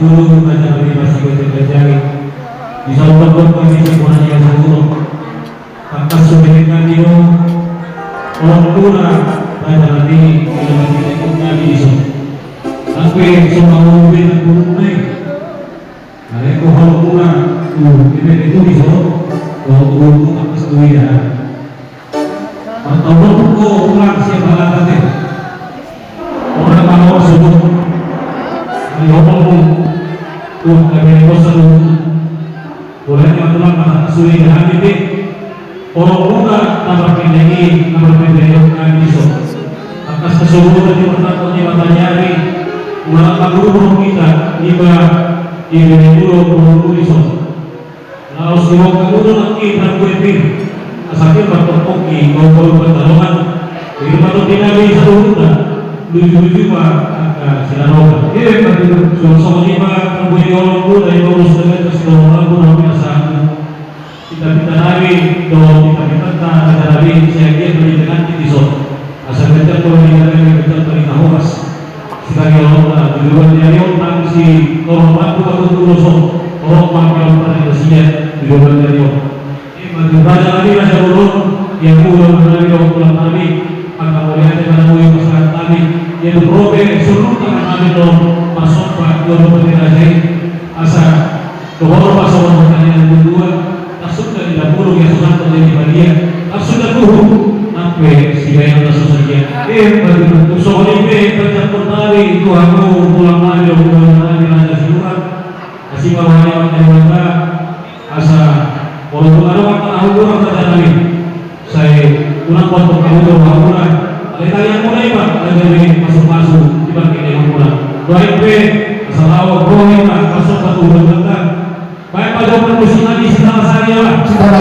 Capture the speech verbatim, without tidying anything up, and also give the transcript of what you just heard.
Dulu raja nami masih kecil-kecil. Di saluhut kami semuanya seluruh. Tangkas sudah kami do. Orang tua raja nami tidak masih kami di sana. Tapi semua mobil dan burung naik. Ada kohol muna tu bebek itu di sana. Kalau burung tangkas tu ya. Mantap, bro. Ulang siap balap nanti. Orang mau subuh. Ayo, ngomong. Tuh, kami bosan dulu. Boleh, teman-teman, masa sudah habis, Dik. Orang muda, tambah pendek ini, tambah pendek ini, nggak bisa. Atas keseluruhan di mata, di mata nyari. Ulang kabur kita, lima, di bawah dulu, belum bisa. Laos dibuka dulu lagi dan gue pir. Asal dia bertopok di bau-bau pertarungan. Di rumah tuh tidak bisa urutna. Lucu-lucu mah angka sinarungan. Iya, Pak Gubernur. Sama-sama lima, kan gue nyolong dulu dari bawah sudah terus ke orang pun orang biasa. Kita minta nami, doa kita minta, kita minta nami, saya dia beri dengan di sana. Asa kencang kalau di dalam yang kencang dari tahu mas. Sebagai orang tujuan dari orang si orang mampu atau tuloso orang mampu yang paling kasihan tujuan dari orang. Ini bagi raja kami raja ulun yang ulang dari orang tulang kami akan melihat yang ada mui masyarakat kami yang berprobe seluruh tangan kami dong masuk pak dua puluh raja asa Dohor pasawan pertanyaan kedua, tasuk dari dapur ya susah terjadi bagian, tasuk dari tuhu, sampai si bayang tasuk saja. Eh, bagi bentuk soal ini, tercampur tadi, itu aku pulang lagi, aku pulang lagi, raja siluan. Kasih bawa yang ada mata, asa, walaupun ada waktu aku kurang terjadi. Sai unang potong kamu do hamuna. Alai talian muna iba, alai gabe masuk-masuk iba kene hamuna. Doain pe asa laho roh iba masuk patuhon Debata. Baen pajopan musik nami sitala sari ala. Sitala